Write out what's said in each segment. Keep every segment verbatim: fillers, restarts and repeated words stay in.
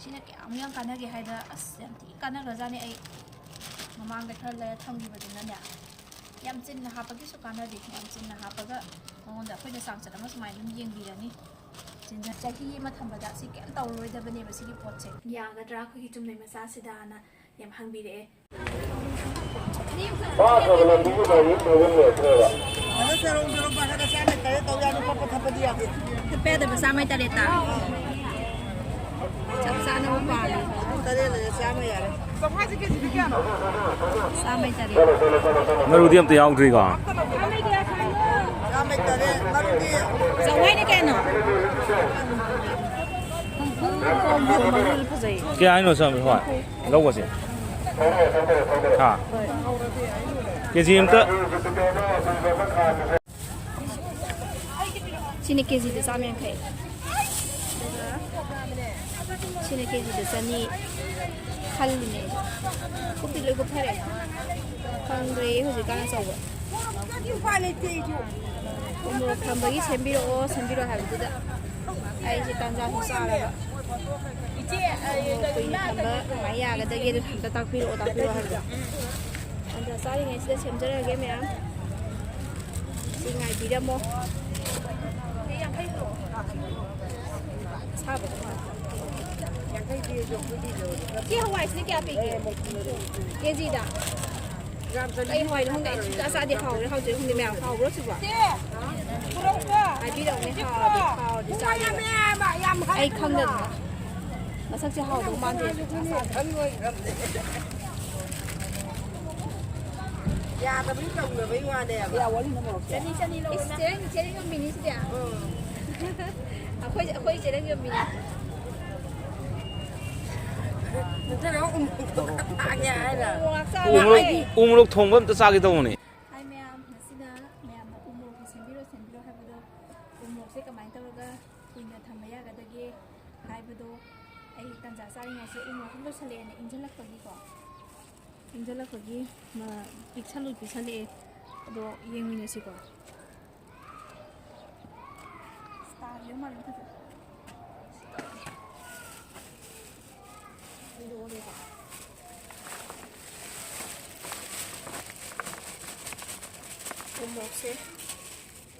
ꯁꯤꯅ ꯀꯌꯥꯃꯨꯛ ꯌꯥꯝ ꯀꯥꯟꯅꯒꯦ ꯍꯥꯏꯗ, ꯑꯁ, ꯌꯥꯝ ꯊꯤ ꯀꯥꯟꯅꯈ꯭ꯔꯖꯥꯠꯅꯦ꯫ ꯑꯩ ꯃꯃꯥꯡꯗ ꯈꯔ ꯂꯩꯔ ꯊꯝꯈꯤꯕꯗꯨꯅꯅꯦ, ꯌꯥꯝ ꯆꯤꯟꯅ ꯍꯥꯞꯄꯒꯤꯁꯨ ꯀꯥꯟꯅꯗꯦ꯫ ꯌꯥꯝ ꯆꯤꯟꯅ ꯍꯥꯞꯄꯒ ꯃꯉꯣꯟꯗ ꯑꯩꯈꯣꯏꯅ ꯆꯥꯡꯆꯠ ꯑꯃ ꯁꯨꯃꯥꯏꯅ ꯑꯗꯨꯝ ꯌꯦꯡꯕꯤꯔꯅꯤ꯫ ꯆꯤꯟꯖ-, ꯆꯍꯤ ꯑꯃ ꯊꯝꯕꯗ ꯁꯤ ꯀꯩꯝ ꯇꯧꯔꯔꯣꯏꯗꯕꯅꯦꯕ, ꯁꯤꯒꯤ ꯄꯣꯠꯁꯦ꯫ ꯌꯥꯒꯗ꯭ꯔꯥ ꯑꯩꯈꯣꯏꯒꯤ ꯆꯨꯝꯅꯩ ꯃꯆꯥꯁꯤꯗꯅ ꯌꯥꯝ ꯍꯪꯕꯤꯔꯛꯑꯦ꯫ ꯐꯥꯈ꯭ꯔꯕ ꯂꯝꯕꯤꯒꯤ ꯒꯥꯔꯤ ꯊꯧꯕ ꯂꯦꯞꯈ꯭ꯔꯦꯕ꯫ ꯐꯖ ꯆꯔꯣꯡ ꯆꯔꯣꯡ ꯄꯥꯈꯠꯂ ꯆꯥꯝꯃ ꯇꯔꯦꯠ ꯇꯧ ꯌꯥꯅꯤ, ꯈꯣꯠꯄ ꯊꯛꯄꯗꯤ ꯌꯥꯗꯦ꯫ ꯊꯛꯄ ꯌꯥꯗꯕ ꯆꯥꯝꯃꯩ ꯇꯔꯦꯠꯇ꯫ ꯆꯞ ꯆꯥꯅꯕ ꯄꯥꯜꯂꯤ꯫ ꯇꯔꯦꯠ ꯂꯩꯔꯦ, ꯆꯥꯝꯃ ꯌꯥꯔꯦ꯫ ꯆꯥꯝꯃꯩ ꯇꯔꯦꯠ꯫ ꯃꯔꯨꯗꯤ ꯑꯝꯇ ꯌꯥꯎꯗ꯭ꯔꯤꯀꯣ? ꯆꯥꯝꯃꯩ ꯇꯔꯦꯠ, ꯃꯔꯨꯗꯤ꯫ ꯆꯥꯝꯃꯩꯅ ꯀꯌꯥꯅꯣ? ꯀꯌꯥ ꯍꯥꯏꯅꯣ ꯆꯥꯝꯃꯩ? ꯍꯣꯏ꯫ ꯂꯧꯕꯁꯦ꯫ ꯍꯥ? ꯀꯦ ꯖꯤ ꯑꯝꯇ꯫ ꯁꯤꯅ ꯀꯦ ꯖꯤꯗ ꯆꯥꯝꯃ ꯌꯥꯡꯈꯩ꯫ ꯑꯗꯨꯒ ꯁꯤꯅ ꯀꯦ ꯖꯤꯗ ꯆꯅꯤ ꯈꯜꯂꯤꯅꯦ ꯑꯩꯁꯨ꯫ ꯀꯨꯞꯇꯤ ꯂꯣꯏ ꯀꯨꯞꯊꯔꯦ꯫ ꯐꯪꯗ꯭ꯔꯦ ꯍꯧꯖꯤꯛꯀꯥꯟ ꯑꯆꯧꯕ꯫ ꯎ ꯃꯣꯔꯣꯛ ꯊꯝꯕꯒꯤ ꯁꯦꯝꯕꯤꯔꯛꯑꯣ, ꯁꯦꯝꯕꯤꯔꯛꯑꯣ ꯍꯥꯏꯕꯗꯨꯗ ꯑꯩꯁꯦ ꯇꯥꯟꯖꯥꯁꯨ ꯆꯥꯔꯕ꯫ ꯎ ꯃꯣꯔꯣꯛ ꯀꯨꯏꯅ ꯊꯝꯕ ꯀꯃꯥꯏꯅ ꯌꯥꯒꯗꯒꯦ ꯑꯗꯨ ꯑꯝꯇ ꯇꯥꯛꯄꯤꯔꯛꯑꯣ, ꯇꯥꯛꯄꯤꯔꯛꯑꯣ ꯍꯥꯏꯕꯗꯣ꯫ ꯇꯥꯟꯖꯥ ꯆꯥꯔꯤꯉꯩꯁꯤꯗ ꯁꯦꯝꯖꯔꯒꯦ ꯃꯌꯥꯝ꯫ ꯁꯤ ꯉꯥꯏꯕꯤꯔꯝꯃꯣ꯫ ꯑꯁꯥꯕꯗꯣ꯫ ꯁꯤ ꯍꯋꯥꯏꯁꯤꯅ ꯀꯌꯥ ꯄꯤꯒꯦ? ꯀꯦ ꯖꯤꯗ? ꯀꯩ ꯍꯋꯥꯏꯅꯣ ꯈꯪꯗꯦ, ꯑꯩ ꯁꯨꯡꯆꯥ ꯆꯥꯗꯦ꯫ ꯍꯥꯎꯔꯦ ꯍꯥꯎꯇ꯭ꯔꯦ ꯈꯪꯗꯦ ꯃꯌꯥꯝ꯫ ꯍꯥꯎꯕ꯭ꯔꯣ ꯁꯤꯕꯣ? ꯍꯥꯏꯕꯤꯔꯛꯎꯅꯦ, ꯍꯥꯎꯔꯗꯤ, ꯍꯥꯎꯔꯗꯤ ꯆꯥꯒꯦꯕ꯫ ꯑꯩ ꯈꯪꯗꯗꯅ꯫ ꯃꯁꯛꯁꯦ ꯍꯥꯎꯗꯧ ꯃꯥꯟꯗꯦ꯫ ꯌꯥꯗꯕꯒꯤ ꯇꯧꯅꯕꯩ ꯋꯥꯅꯦꯕ꯫ ꯆꯅꯤ, ꯆꯅꯤ ꯂꯧꯔꯣ, ꯏꯁ, ꯏꯃꯥ꯫ ꯆꯦꯔꯪ, ꯆꯦꯔꯪ ꯌꯣꯟꯕꯤꯅꯤ ꯁꯤꯗꯤ꯫ ꯎꯝ꯫ ꯑꯩꯈꯣꯏ, ꯑꯩꯈꯣꯏ ꯆꯦꯔꯪ ꯌꯣꯟꯕꯤꯅꯤ꯫ ꯅꯠꯇ꯭ꯔꯒ ꯎꯃꯣꯔꯣꯛ ꯈꯛꯇ ꯊꯥꯒꯦ ꯍꯥꯏꯔ? ꯎꯃꯣꯔꯣꯛ ꯆꯥꯕ ꯎꯃꯣꯔꯣꯛ, ꯍꯥꯏꯗꯤ ꯎꯃꯣꯔꯣꯛ ꯊꯣꯡꯕ ꯑꯝꯇ ꯆꯥꯒꯦ ꯇꯧꯕꯅꯦ꯫ ꯍꯥꯏ ꯃꯌꯥꯝ, ꯉꯁꯤꯅ ꯃꯌꯥꯝꯅ ꯎꯃꯣꯔꯣꯛꯁꯦ ꯁꯦꯝꯕꯤꯔꯣ, ꯁꯦꯝꯕꯤꯔꯣ ꯍꯥꯏꯕꯗꯣ, ꯎꯃꯣꯔꯣꯛꯁꯦ ꯀꯃꯥꯏꯅ ꯇꯧꯔꯒ ꯀꯨꯏꯅ ꯊꯝꯕ ꯌꯥꯒꯗꯒꯦ ꯍꯥꯏꯕꯗꯣ ꯑꯩ ꯇꯟꯖꯥ ꯆꯥꯔꯤꯉꯩꯁꯦ ꯎꯃꯣꯔꯣꯛꯁꯨ ꯂꯣꯏꯁꯜꯂꯛꯑꯦꯅ ꯏꯪꯁꯤꯜꯂꯛꯄꯒꯤꯀꯣ, ꯏꯪꯁꯤꯜꯂꯛꯄꯒꯤ ꯃ-, ꯄꯤꯛꯁꯜꯂꯨ ꯄꯤꯛꯁꯜꯂꯛꯑꯦ꯫ ꯑꯗꯣ ꯌꯦꯡꯃꯤꯟꯅꯁꯤꯀꯣ꯫ ꯇꯥꯔꯤꯕ ꯃꯥꯜꯂꯦ ꯃꯊꯛꯇ꯫ ꯁꯦ,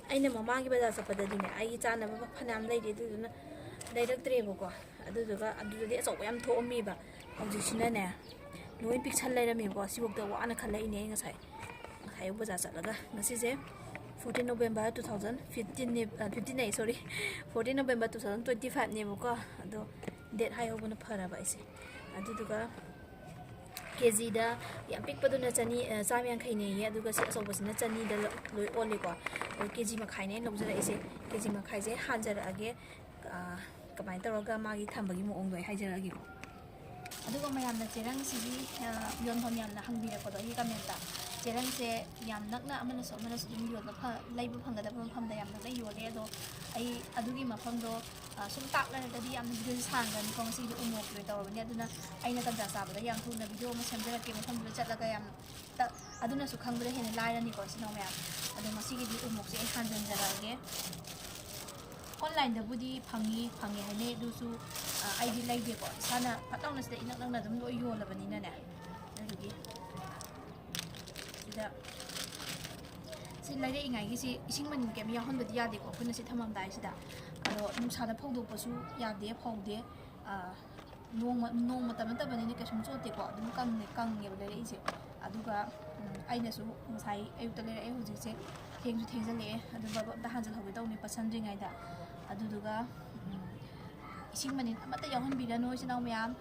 ꯑꯩꯅ ꯃꯃꯥꯡꯒꯤ ꯕꯖꯥꯔ ꯆꯠꯄꯗꯗꯤꯅꯦ, ꯑꯩꯒꯤ ꯆꯥꯅꯕ ꯐꯅꯌꯥꯝ ꯂꯩꯔꯤ, ꯑꯗꯨꯗꯨꯅ ꯂꯩꯔꯛꯇ꯭ꯔꯦꯕꯀꯣ꯫ ꯑꯗꯨꯗꯨꯒ ꯑꯗꯨꯗꯗꯤ ꯑꯆꯧꯕ ꯌꯥꯝ ꯊꯣꯛꯑꯝꯃꯤꯕ꯫ ꯍꯧꯖꯤꯛꯁꯤꯅꯅꯦ, ꯂꯣꯏ ꯄꯤꯛꯁꯜ ꯂꯩꯔꯝꯃꯦꯕꯀꯣ꯫ ꯁꯤꯐꯥꯎꯗ ꯋꯥꯅ ꯈꯜꯂꯛꯏꯅꯦ ꯑꯩ ꯉꯁꯥꯏ, ꯉꯁꯥꯏ ꯑꯌꯨꯛ ꯕꯖꯥꯔ ꯆꯠꯂꯒ꯫ ꯉꯁꯤꯁꯦ fourteen November two thousand fifteenꯅꯦ, ꯑ, fifteen ꯑꯩ, sorry, fourteen November two thousand twenty fiveꯅꯦꯕꯀꯣ꯫ ꯑꯗꯣ date ꯍꯥꯏꯍꯧꯕꯅ ꯐꯔꯕ ꯑꯩꯁꯦ꯫ ꯑꯗꯨꯗꯨꯒ KGꯗ ꯌꯥꯝ ꯄꯤꯛꯄꯗꯨꯅ ꯆꯅꯤ, ꯑ, ꯆꯥꯝꯃ ꯌꯥꯡꯈꯩꯅꯦꯌꯦ, ꯑꯗꯨꯒ ꯁꯤ ꯑꯆꯧꯕꯁꯤꯅ ꯆꯅꯤꯗ ꯂ-, ꯂꯣꯏ ꯑꯣꯜꯂꯦꯀꯣ꯫ ꯑꯗꯣ KG ꯃꯈꯥꯏꯅꯦ ꯑꯩꯅ ꯂꯧꯖꯔꯛꯏꯁꯦ꯫ KG ꯃꯈꯥꯏꯁꯦ ꯍꯥꯟꯖꯔꯛꯑꯒꯦ, ꯑ, ꯀꯃꯥꯏꯅ ꯇꯧꯔꯒ ꯃꯥꯒꯤ ꯊꯝꯕꯒꯤ ꯃꯑꯣꯡꯗꯣ ꯑꯩ ꯍꯥꯏꯖꯔꯛꯑꯒꯦꯀꯣ꯫ ꯑꯗꯨꯒ ꯃꯌꯥꯝꯅ ꯆꯦꯔꯪꯁꯤꯒꯤ, ꯑ, ꯌꯣꯟꯐꯝ ꯌꯥꯝꯅ ꯍꯪꯕꯤꯔꯛꯄꯗꯣ ꯑꯩꯒꯤ commentꯇ꯫ ꯆꯦꯔꯪꯁꯦ ꯌꯥꯝ ꯅꯛꯅ ꯑꯃꯅꯁꯨ ꯑꯃꯅꯁꯨ ꯑꯗꯨꯝ ꯌꯣꯟꯕ ꯐ-, ꯂꯩꯕ ꯐꯪꯒꯗꯕ ꯃꯐꯝꯗ ꯌꯥꯝ ꯅꯛꯅ ꯌꯣꯜꯂꯦ꯫ ꯑꯗꯣ ꯑꯩ ꯑꯗꯨꯒꯤ ꯃꯐꯝꯗꯣ, ꯑ, ꯁꯨꯝ ꯇꯥꯛꯅꯔꯒꯗꯤ ꯌꯥꯝꯅ videoꯁꯦ ꯁꯥꯡꯈ꯭ꯔꯅꯤꯀꯣ꯫ ꯉꯁꯤꯒꯤꯗꯤ ꯎꯃꯣꯛꯀꯤ ꯑꯣꯏꯅ ꯇꯧꯔꯕꯅꯤ꯫ ꯑꯗꯨꯅ ꯑꯩꯅ ꯇꯟꯖꯥ ꯆꯥꯕꯗ ꯌꯥꯝ ꯊꯨꯅ video ꯑꯃ ꯁꯦꯝꯖꯔꯛꯀꯦ꯫ ꯃꯐꯝꯗꯨꯗ ꯆꯠꯂꯒ ꯌꯥꯝ ꯇ-, ꯑꯗꯨꯅꯁꯨ ꯈꯪꯕꯗ ꯍꯦꯟꯅ ꯂꯥꯏꯔꯅꯤꯀꯣ, ꯏꯆꯤꯟ ꯏꯅꯥꯎ ꯃꯌꯥꯝ꯫ ꯑꯗꯣ ꯉꯁꯤꯒꯤꯗꯤ ꯎꯃꯣꯛꯁꯦ ꯑꯩ ꯍꯥꯟꯖꯟꯖꯔꯛꯑꯒꯦ꯫ Onlineꯗꯕꯨꯗꯤ ꯐꯪꯉꯤ, ꯐꯪꯉꯦ ꯍꯥꯏꯅꯩ, ꯑꯗꯨꯁꯨ, ꯑ, ꯑꯩꯗꯤ ꯂꯩꯗꯦꯀꯣ꯫ ꯏꯁꯥꯅ ꯐꯠ ꯂꯥꯎꯅ ꯁꯤꯗ ꯏꯅꯛ ꯅꯛꯅ ꯑꯗꯨꯝ ꯂꯣꯏ ꯌꯣꯜꯂꯕꯅꯤꯅꯅꯦ꯫ ꯑꯗꯨꯗꯨꯒꯤ ꯁꯤꯗ ꯁꯤ ꯂꯩꯔꯛꯏꯉꯥꯏꯒꯤꯁꯤ ꯏꯁꯤꯡ ꯃꯅꯤꯟ ꯀꯩꯝ ꯌꯥꯎꯍꯟꯕꯗꯤ ꯌꯥꯗꯦꯀꯣ, ꯑꯩꯈꯣꯏꯅ ꯁꯤ ꯊꯝꯃꯝꯗꯥꯏꯁꯤꯗ꯫ ꯑꯗꯣ ꯅꯨꯡꯁꯥꯗ ꯐꯧꯗꯣꯛꯄꯁꯨ ꯌꯥꯗꯦ, ꯐꯧꯗꯦ꯫ ꯑ, ꯅꯣꯡꯃ, ꯅꯣꯡ ꯃꯇꯝ ꯅꯠꯇꯕꯅꯤꯅ ꯀꯩꯁꯨꯝ ꯆꯣꯠꯇꯦꯀꯣ, ꯑꯗꯨꯝ ꯀꯪꯉꯦ, ꯀꯪꯉꯦꯕ ꯂꯩꯔꯛꯏꯁꯦ꯫ ꯑꯗꯨꯒ, ꯎꯝ, ꯑꯩꯅꯁꯨ ꯉꯁꯥꯏ ꯑꯌꯨꯛꯇ ꯂꯩꯔꯛꯑꯦ, ꯍꯧꯖꯤꯛꯁꯦ ꯊꯦꯡꯁꯨ ꯊꯦꯡꯖꯜꯂꯛꯑꯦ꯫ ꯑꯗꯨ ꯕꯜꯕ ꯑꯝꯇ ꯍꯥꯟꯖꯜꯍꯧꯒꯦ ꯇꯧꯅꯤ ꯄꯠꯁꯟꯗ꯭ꯔꯤꯉꯩꯗ꯫ ꯑꯗꯨꯗꯨꯒ, ꯎꯝ, ꯏꯁꯤꯡ ꯃꯅꯤꯟ ꯑꯃꯠꯇ ꯌꯥꯎꯍꯟꯕꯤꯒꯅꯨ, ꯏꯆꯤꯟ ꯏꯅꯥꯎ ꯃꯌꯥꯝ꯫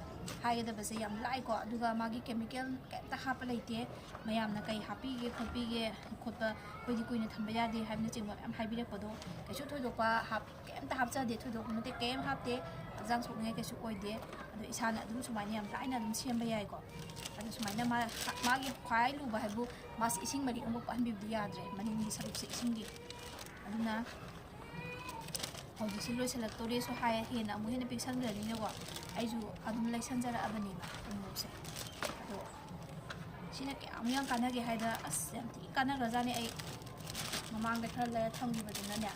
ꯍꯥꯏꯒꯗꯕꯁꯦ ꯌꯥꯝ ꯂꯥꯏꯀꯣ꯫ ꯑꯗꯨꯒ ꯃꯥꯒꯤ chemical ꯀꯩꯝꯇ ꯍꯥꯞꯄ ꯂꯩꯇꯦ꯫ ꯃꯌꯥꯝꯅ ꯀꯩ ꯍꯥꯞꯄꯤꯒꯦ ꯈꯣꯠꯄꯤꯒꯦ ꯈꯣꯠꯄ, ꯑꯩꯈꯣꯏꯗꯤ ꯀꯨꯏꯅ ꯊꯝꯕ ꯌꯥꯗꯦ ꯍꯥꯏꯕꯅꯆꯤꯡꯕ ꯃꯌꯥꯝ ꯍꯥꯏꯕꯤꯔꯛꯄꯗꯣ, ꯀꯩꯁꯨ ꯊꯣꯏꯗꯣꯛꯄ ꯍꯥꯞ-, ꯀꯩꯝꯇ ꯍꯥꯞꯆꯗꯦ, ꯊꯣꯏꯗꯣꯛꯄ ꯅꯠꯇꯦ, ꯀꯩꯝ ꯍꯥꯞꯇꯦ꯫ ꯍꯛꯆꯥꯡ ꯁꯣꯛꯅꯤꯡꯉꯥꯏ ꯀꯩꯁꯨ ꯑꯣꯏꯗꯦ꯫ ꯑꯗꯣ ꯏꯁꯥꯅ ꯑꯗꯨꯝ ꯁꯨꯃꯥꯏꯅ ꯌꯥꯝ ꯂꯥꯏꯅ ꯑꯗꯨꯝ ꯁꯦꯝꯕ ꯌꯥꯏꯀꯣ꯫ ꯑꯗꯣ ꯁꯨꯃꯥꯏꯅ ꯃꯥ-, ꯃꯥꯒꯤ ꯈ꯭ꯋꯥꯏ ꯂꯨꯕ ꯍꯥꯏꯕꯨ ꯃꯥꯁꯦ ꯏꯁꯤꯡ ꯃꯔꯤꯛ ꯑꯃꯨꯛ ꯄꯛꯍꯟꯕꯤꯕꯗꯤ ꯌꯥꯗ꯭ꯔꯦ, ꯃꯅꯤꯡꯒꯤ ꯁꯔꯨꯛꯁꯦ ꯏꯁꯤꯡꯒꯤ꯫ ꯑꯗꯨꯅ ꯍꯧꯖꯤꯛꯁꯤ ꯂꯣꯏꯁꯤꯜꯂꯛꯇꯣꯔꯦꯁꯨ ꯍꯥꯏ, ꯍꯦꯟꯅ ꯑꯃꯨꯛ ꯍꯦꯟꯅ ꯄꯤꯛꯁꯟꯈ꯭ꯔꯅꯤꯅꯀꯣ꯫ ꯑꯩꯁꯨ ꯑꯗꯨꯝ ꯂꯩꯁꯟꯖꯔꯛꯑꯕꯅꯦꯕ ꯎꯃꯣꯔꯣꯛꯁꯦ꯫ ꯑꯗꯣ ꯁꯤꯅ ꯀꯌꯥꯝ ꯌꯥꯝ ꯀꯥꯟꯅꯒꯦ ꯍꯥꯏꯗ, ꯑꯁ, ꯌꯥꯝ ꯊꯤ ꯀꯥꯟꯅꯈ꯭ꯔꯖꯥꯠꯅꯤ꯫ ꯑꯩ ꯃꯃꯥꯡꯗ ꯈꯔ ꯂꯩꯔ ꯊꯝꯈꯤꯕꯗꯨꯅꯅꯦ,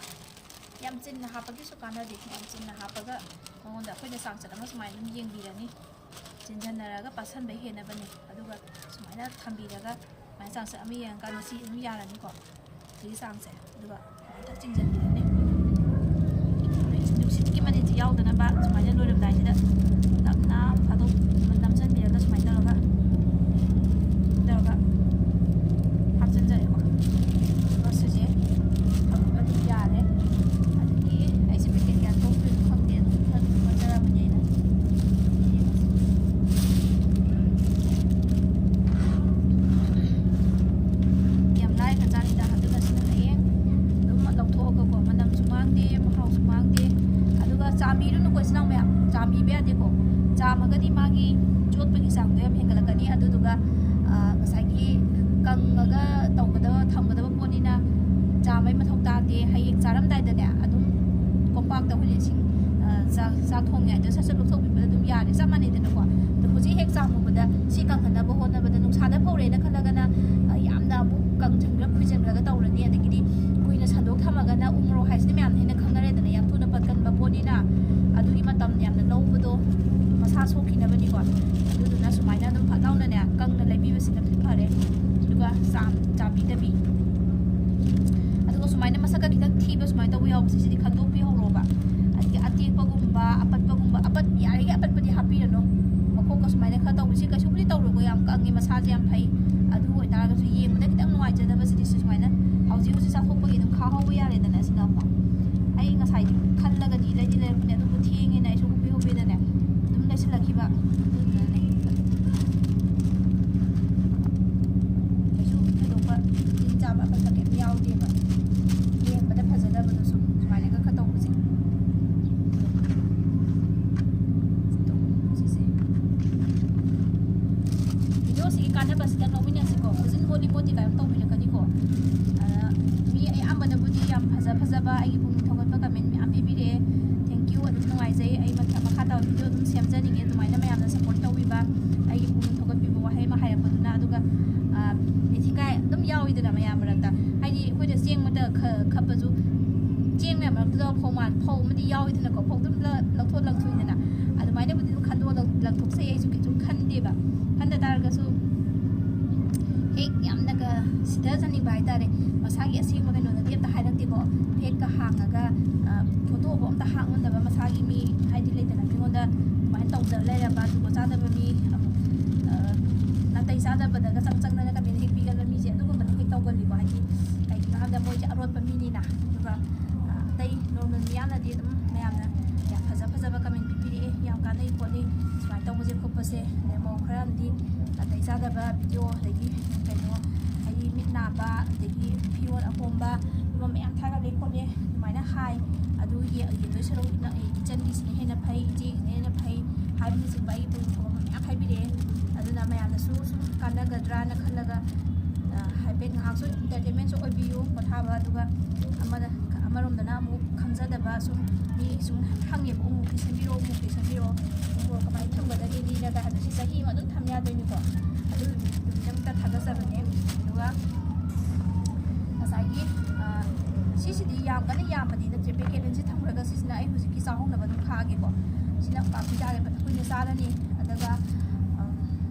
ꯌꯥꯝ ꯆꯤꯟꯅ ꯍꯥꯞꯄꯒꯤꯁꯨ ꯀꯥꯟꯅꯗꯦ꯫ ꯌꯥꯝ ꯆꯤꯟꯅ ꯍꯥꯞꯄꯒ ꯃꯉꯣꯟꯗ ꯑꯩꯈꯣꯏꯅ ꯆꯥꯡꯆꯠ ꯑꯃ ꯁꯨꯃꯥꯏꯅ ꯑꯗꯨꯝ ꯌꯦꯡꯕꯤꯔꯅꯤ꯫ ꯆꯤꯟꯖꯟꯅꯔꯒ ꯄꯥꯁꯟꯕ ꯍꯦꯟꯅꯕꯅꯦ꯫ ꯑꯗꯨꯒ ꯁꯨꯃꯥꯏꯅ ꯊꯝꯕꯤꯔꯒ ꯁꯨꯃꯥꯏꯅ ꯆꯥꯡꯆꯠ ꯑꯃ ꯌꯦꯡꯉꯀꯥꯟꯗ ꯁꯤ ꯑꯗꯨꯝ ꯌꯥꯔꯅꯤꯀꯣ꯫ ꯁꯤꯒꯤ ꯆꯥꯡꯁꯦ, ꯑꯗꯨꯒ ꯁꯨꯃꯥꯏꯅ ꯆꯤꯡꯁꯤꯟꯕꯤꯔꯅꯤ꯫ ꯅꯨꯡꯁꯤꯠꯀꯤ ꯃꯅꯤꯟꯁꯤ ꯌꯥꯎꯗꯅꯕ ꯁꯨꯃꯥꯏꯅ ꯂꯣꯏꯔꯝꯗꯥꯏꯁꯤꯗ ꯇꯞꯅ ꯐꯥꯗꯣꯛ ꯅꯝꯁꯤꯟꯕꯤꯔꯒ ꯁꯨꯃꯥꯏꯅ ꯇꯧꯔꯒ ꯇꯧꯔꯒ ꯍꯥꯞꯆꯤꯟꯖꯔꯦꯀꯣ꯫ ꯑꯗꯨꯒ ꯁꯤꯁꯦ ꯊꯝꯃꯒ ꯑꯗꯨꯝ ꯌꯥꯔꯦ꯫ ꯑꯗꯒꯤ ꯑꯩꯁꯦ ꯄꯦꯀꯦꯠ ꯀꯌꯥ ꯊꯣꯛꯇꯣꯏꯅꯣ ꯈꯪꯗꯦ, ꯑꯗꯨꯝ ꯈꯔ ꯑꯗꯨꯝ ꯍꯣꯠꯅꯖꯔꯕꯅꯦ ꯑꯩꯅ꯫ ꯌꯥꯝ ꯂꯥꯏꯈ꯭ꯔꯖꯥꯠꯅꯤꯗ꯫ ꯑꯗꯨꯒ ꯁꯤꯅ ꯍꯌꯦꯡ ꯑꯗꯨꯝ ꯂꯧꯊꯣꯛꯑꯒꯀꯣ, ꯃꯅꯝꯁꯨ ꯃꯥꯡꯗꯦ, ꯃꯍꯥꯎꯁꯨ ꯃꯥꯡꯗꯦ꯫ ꯑꯗꯨꯒ ꯆꯥꯝꯕꯤꯔꯨꯅꯨꯀꯣ ꯏꯆꯤꯟ ꯏꯅꯥꯎ ꯃꯌꯥꯝ, ꯆꯥꯝꯕꯤꯕ ꯌꯥꯗꯦꯀꯣ꯫ ꯆꯥꯝꯃꯒꯗꯤ ꯃꯥꯒꯤ ꯆꯣꯠꯄꯒꯤ ꯆꯥꯡꯗꯣ ꯌꯥꯝ ꯍꯦꯟꯒꯠꯂꯛꯀꯅꯤ꯫ ꯑꯗꯨꯗꯨꯒ, ꯑ, ꯉꯁꯥꯏꯒꯤ ꯀꯪꯉꯒ ꯇꯧꯒꯗꯕ, ꯊꯝꯒꯗꯕ ꯄꯣꯠꯅꯤꯅ ꯆꯥꯝꯕꯩ ꯃꯊꯧ ꯇꯥꯗꯦ꯫ ꯍꯌꯦꯡ ꯆꯥꯔꯝꯗꯥꯏꯗꯅꯦ ꯑꯗꯨꯝ ꯀꯣꯝꯄꯥꯛꯇ ꯑꯩꯈꯣꯏꯅ ꯏꯁꯤꯡ, ꯑ, ꯆꯥꯛ, ꯆꯥꯛ ꯊꯣꯡꯉꯤꯉꯩꯗ ꯁꯠ ꯁꯠ ꯂꯧꯊꯣꯛꯄꯤꯕꯗ ꯑꯗꯨꯝ ꯌꯥꯔꯦ, ꯆꯞ ꯃꯥꯟꯅꯩꯗꯅꯀꯣ꯫ ꯑꯗꯣ ꯍꯧꯖꯤꯛ ꯍꯦꯛ ꯆꯥꯝꯃꯨꯕꯗ ꯁꯤ ꯀꯪꯍꯟꯅꯕ ꯍꯣꯠꯅꯕꯗ ꯅꯨꯡꯁꯥꯗ ꯐꯧꯔꯦꯅ ꯈꯜꯂꯒꯅ, ꯑ, ꯌꯥꯝꯅ ꯑꯃꯨꯛ ꯀꯪꯁꯤꯟꯈ꯭ꯔ ꯈꯨꯏꯖꯤꯟꯈ꯭ꯔꯒ ꯇꯧꯔꯅꯤ꯫ ꯑꯗꯒꯤꯗꯤ ꯀꯨꯏꯅ ꯁꯟꯗꯣꯛ ꯊꯝꯃꯒꯅ ꯎ ꯃꯣꯔꯣꯛ ꯍꯥꯏꯁꯤꯗꯤ ꯃꯌꯥꯝꯅ ꯍꯦꯟꯅ ꯈꯪꯅꯔꯦꯗꯅ, ꯌꯥꯝ ꯊꯨꯅ ꯄꯠꯀꯟꯕ ꯄꯣꯠꯅꯤꯅ ꯑꯗꯨꯒꯤ ꯃꯇꯝ ꯌꯥꯝꯅ ꯂꯧꯕꯗꯣ ꯃꯁꯥ ꯁꯣꯛꯈꯤꯅꯕꯅꯤꯀꯣ꯫ ꯑꯗꯨꯗꯨꯅ ꯁꯨꯃꯥꯏꯅ ꯑꯗꯨꯝ ꯐꯠ ꯂꯥꯎꯅꯅꯦ ꯀꯪꯅ ꯂꯩꯕꯤꯕꯁꯤꯅ ꯐꯔꯦ꯫ ꯑꯗꯨꯒ ꯆꯥꯝ-, ꯆꯥꯝꯕꯤꯗꯕꯤ꯫ ꯑꯗꯨꯒ ꯁꯨꯃꯥꯏꯅ ꯃꯁꯛꯀ ꯈꯤꯇꯪ ꯊꯤꯕ ꯁꯨꯃꯥꯏꯅ ꯇꯧꯕ ꯌꯥꯎꯕꯁꯦ, ꯁꯤꯗꯤ ꯈꯟꯗꯣꯛꯄꯤꯍꯧꯔꯣꯕ꯫ ꯑꯗꯒꯤ ꯑꯇꯦꯛꯄꯒꯨꯝꯕ, ꯑꯄꯠꯄꯒꯨꯝꯕ, ꯑꯄꯠ-, ꯌꯥꯔꯤꯒꯩ ꯑꯄꯠꯄꯗꯤ ꯍꯥꯞꯄꯤꯔꯅꯨ꯫ ꯃꯈꯣꯛꯀ ꯁꯨꯃꯥꯏꯅ ꯈꯔ ꯇꯧꯕꯁꯤ ꯀꯩꯁꯨꯕꯨꯗꯤ ꯇꯧꯔꯣꯏꯀꯣ, ꯌꯥꯝ ꯀꯪꯉꯦ, ꯃꯁꯥꯁꯦ ꯌꯥꯝ ꯐꯩ꯫ ꯑꯗꯨ ꯑꯣꯏꯇꯥꯔꯒꯁꯨ ꯌꯦꯡꯕꯗ ꯈꯤꯇꯪ ꯅꯨꯡꯉꯥꯏꯖꯗꯕꯁꯤꯗꯤ ꯁꯤ ꯁꯨꯃꯥꯏꯅ ꯍꯧꯖꯤꯛ ꯍꯧꯖꯤꯛ ꯆꯥꯊꯣꯛꯄꯒꯤ ꯑꯗꯨꯝ ꯈꯥꯍꯧꯕ ꯌꯥꯔꯦꯗꯅ꯫ ꯁꯤꯅ ꯑꯃꯨꯛ ꯑꯩ ꯉꯁꯥꯏꯗꯤ ꯈꯜꯂꯒꯗꯤ ꯂꯩꯗꯤ ꯂꯩꯔꯛꯄꯅꯦ, ꯑꯗꯨꯕꯨ ꯊꯦꯡꯉꯦꯅ ꯑꯩꯁꯨ ꯍꯨꯕꯤ ꯍꯨꯕꯤꯗꯅꯦ ꯑꯗꯨꯝ ꯂꯩꯁꯤꯜꯂꯛꯈꯤꯕ꯫ ꯑꯗꯨꯗꯨꯅꯅꯦ ꯀꯩꯁꯨ ꯊꯣꯏꯗꯣꯛꯄ ꯇꯤꯟ ꯆꯥꯕ ꯑꯄꯠꯄ ꯀꯩꯝ ꯌꯥꯎꯗꯦꯕ꯫ ꯌꯦꯡꯕꯗ ꯐꯖꯗꯕꯗꯣ ꯁꯨꯝ ꯁꯨꯃꯥꯏꯅꯒ ꯈꯔ ꯇꯧꯕꯁꯦ꯫ ꯑꯗꯣ ꯁꯤꯁꯦ ꯚꯤꯗꯤꯑꯣꯁꯤꯒꯤ ꯀꯥꯟꯅꯕꯁꯤꯗ ꯂꯧꯃꯤꯟꯅꯁꯤꯀꯣ꯫ ꯈꯨꯖꯤꯟ ꯃꯣꯠꯂꯤ ꯃꯣꯠꯇꯦ ꯀꯥꯏꯅ ꯇꯧꯕꯤꯔꯛꯀꯅꯤꯀꯣ꯫ ꯑꯗ ꯃꯤ ꯑꯌꯥꯝꯕꯅꯕꯨꯗꯤ ꯌꯥꯝ ꯐꯖ ꯐꯖꯕ ꯑꯩꯒꯤ ꯄꯨꯛꯅꯤꯡ ꯊꯧꯒꯠꯄ ꯀꯃꯦꯟ ꯃꯌꯥꯝ ꯄꯤꯕꯤꯔꯛꯑꯦ꯫ Thank you, ꯑꯗꯨꯝ ꯅꯨꯡꯉꯥꯏꯖꯩ꯫ ꯑꯩ ꯃꯈꯥ, ꯃꯈꯥ ꯇꯥꯕ ꯚꯤꯗꯤꯑꯣ ꯑꯗꯨꯝ ꯁꯦꯝꯖꯅꯤꯡꯉꯦ, ꯑꯗꯨꯃꯥꯏꯅ ꯃꯌꯥꯝꯅ ꯁꯞꯄꯣꯔꯠ ꯇꯧꯕꯤꯕ, ꯑꯩꯒꯤ ꯄꯨꯛꯅꯤꯡ ꯊꯧꯒꯠꯄꯤꯕ ꯋꯥꯍꯩ ꯑꯃ ꯍꯥꯏꯔꯛꯄꯗꯨꯅ꯫ ꯑꯗꯨꯒ, ꯑ, ꯅꯤꯡꯊꯤꯅꯤꯡꯉꯥꯏ ꯑꯗꯨꯝ ꯌꯥꯎꯋꯤꯗꯅ ꯃꯌꯥꯝ ꯃꯔꯛꯇ, ꯍꯥꯏꯗꯤ ꯑꯩꯈꯣꯏꯅ ꯆꯦꯡ ꯑꯃꯗ ꯈ-, ꯈꯞꯄꯁꯨ ꯆꯦꯡ ꯃꯌꯥꯝ ꯃꯔꯛꯇꯨꯗ ꯐꯧ ꯃꯥꯟ-, ꯐꯧ ꯑꯃꯗꯤ ꯌꯥꯎꯋꯤꯗꯅꯀꯣ, ꯐꯧꯗꯨ ꯑꯗꯨꯝ ꯂ-, ꯂꯧꯊꯣꯛ ꯂꯪꯊꯣꯛꯏꯗꯅ꯫ ꯑꯗꯨꯃꯥꯏꯅꯕꯨꯗꯤ ꯑꯗꯨꯝ ꯈꯟꯗꯣꯛꯑ ꯂꯪ-, ꯂꯪꯊꯣꯛꯆꯩ, ꯑꯩꯁꯨ ꯀꯩꯁꯨꯝ ꯈꯟꯗꯦꯕ꯫ ꯈꯟꯗ ꯇꯥꯔꯒꯁꯨ ꯍꯦꯛ ꯌꯥꯝꯅꯒ ꯁꯤꯗ ꯆꯠꯅꯤꯡꯕ ꯍꯥꯏꯇꯥꯔꯦ꯫ ꯃꯁꯥꯒꯤ ꯑꯁꯦꯡꯕ ꯀꯩꯅꯣꯗꯗꯤ ꯑꯝꯇ ꯍꯥꯏꯔꯛꯇꯦꯀꯣ꯫ ꯐꯦꯛꯀ ꯍꯥꯡꯉꯒ, ꯑ, ꯐꯣꯇꯣꯕꯨ ꯑꯝꯇ ꯍꯥꯞꯉꯝꯗꯕ ꯃꯁꯥꯒꯤ ꯃꯤ, ꯍꯥꯏꯗꯤ ꯂꯩꯗꯅ, ꯃꯤꯉꯣꯟꯗ ꯑꯗꯨꯃꯥꯏꯅ ꯇꯧꯗ ꯂꯩꯔꯕ, ꯖꯨꯒꯣꯠ ꯆꯥꯗꯕ ꯃꯤ, ꯑꯃꯨꯛ, ꯑ, ꯅꯥꯇꯩ ꯆꯥꯗꯕꯗꯒ ꯆꯪ ꯆꯪꯗꯅ ꯀꯃꯦꯟ ꯍꯦꯛ ꯄꯤꯒꯟꯕ ꯃꯤꯁꯦ, ꯑꯗꯨꯒꯨꯝꯕꯗꯣ ꯍꯦꯛ ꯇꯧꯒꯜꯂꯤꯀꯣ꯫ ꯍꯥꯏꯗꯤ ꯀꯩꯒꯤꯅꯣ ꯍꯥꯏꯕꯗ ꯃꯣꯏꯁꯦ ꯑꯔꯣꯠꯄ ꯃꯤꯅꯤꯅ꯫ ꯑꯗꯨꯒ, ꯑ, ꯑꯇꯩ ꯅꯣꯔꯃꯦꯜ ꯃꯤꯌꯥꯝꯅꯗꯤ ꯑꯗꯨꯝ ꯃꯌꯥꯝꯅ ꯌꯥꯝ ꯐꯖ ꯐꯖꯕ ꯀꯃꯦꯟ ꯄꯤꯕꯤꯔꯛꯑꯦ, ꯌꯥꯝ ꯀꯥꯟꯅꯩ ꯈꯣꯠꯂꯤ, ꯁꯨꯃꯥꯏꯅ ꯇꯧꯕꯁꯦ ꯈꯣꯠꯄꯁꯦ꯫ ꯑꯗꯩ ꯃꯧ ꯈꯔ ꯑꯃꯗꯤ ꯅꯥꯇꯩ ꯆꯥꯗꯕ ꯚꯤꯗꯤꯑꯣ, ꯑꯗꯒꯤ ꯀꯩꯅꯣ, ꯍꯥꯏꯗꯤ ꯃꯤꯠ ꯅꯥꯕ, ꯑꯗꯒꯤ ꯐꯤꯔꯣꯜ ꯑꯍꯣꯡꯕ, ꯑꯗꯨꯝꯕ ꯃꯌꯥꯝ ꯊꯥꯒꯠꯂꯦ ꯈꯣꯠꯂꯦ ꯑꯗꯨꯃꯥꯏꯅ ꯍꯥꯏ꯫ ꯑꯗꯨ ꯌꯦ-, ꯌꯦꯡꯗꯣꯏ ꯁꯔꯨꯛ ꯏꯅ-, ꯏꯆꯟꯒꯤꯁꯤꯅ ꯍꯦꯟꯅ ꯐꯩ, ꯏꯆꯦꯒꯤꯁꯤꯅ ꯍꯦꯟꯅ ꯐꯩ ꯍꯥꯏꯕꯅꯆꯤꯡꯕ ꯑꯩꯒꯤ ꯄꯨꯛꯅꯤꯡ ꯊꯧꯒꯠꯄ ꯃꯌꯥꯝ ꯍꯥꯏꯕꯤꯔꯛꯑꯦ꯫ ꯑꯗꯨꯅ ꯃꯌꯥꯝꯅꯁꯨ ꯁꯨꯝ ꯀꯥꯟꯅꯒꯗ꯭ꯔꯥꯅ ꯈꯜꯂꯒ, ꯑ, ꯍꯥꯏꯐꯦꯠ ꯉꯥꯏꯍꯥꯛꯁꯨ entertainmentꯁꯨ ꯑꯣꯏꯕꯤꯌꯨ, ꯄꯣꯊꯥꯕ꯫ ꯑꯗꯨꯒ ꯑꯃꯗ, ꯑꯃꯔꯣꯝꯗꯅ ꯑꯃꯨꯛ ꯈꯪꯖꯗꯕ ꯁꯨꯝ ꯃꯤ ꯁꯨꯝ ꯍꯪꯉꯦꯕ, "ꯎꯃꯨꯛꯇꯤ ꯁꯦꯝꯕꯤꯔꯛꯑꯣ, ꯎꯃꯨꯛꯇꯤ ꯁꯦꯝꯕꯤꯔꯛꯑꯣ, ꯎꯃꯨꯛ ꯀꯃꯥꯏꯅ ꯊꯝꯒꯗꯒꯦ?" ꯂꯤꯔꯒ ꯍꯥꯏꯕꯁꯤ ꯆꯍꯤ ꯑꯃ ꯑꯗꯨꯝ ꯊꯝ ꯌꯥꯗꯣꯏꯅꯤꯀꯣ꯫ ꯑꯗꯨꯒꯤꯗꯃꯛꯇ ꯊꯥꯒꯠꯆꯕꯅꯦ꯫ ꯑꯗꯨꯒ ꯉꯁꯥꯏꯒꯤ, ꯑ, ꯁꯤꯁꯤꯗꯤ ꯌꯥꯝ ꯀꯟꯅ ꯌꯥꯝꯕꯗꯤ ꯅꯠꯇ꯭ꯔꯦ, ꯄꯦꯀꯦꯠ ꯑꯅꯤꯁꯤ ꯊꯝꯈ꯭ꯔꯒ ꯁꯤꯁꯤꯅ ꯑꯩ ꯍꯧꯖꯤꯛꯀꯤ ꯆꯥꯍꯧꯅꯕ ꯑꯗꯨꯝ ꯈꯥꯛꯑꯒꯦꯀꯣ꯫ ꯁꯤꯅ ꯄꯥꯛꯄꯤ ꯆꯥꯔꯦ, ꯀꯨꯏꯅ ꯆꯥꯔꯅꯤ꯫ ꯑꯗꯨꯒ, ꯑ,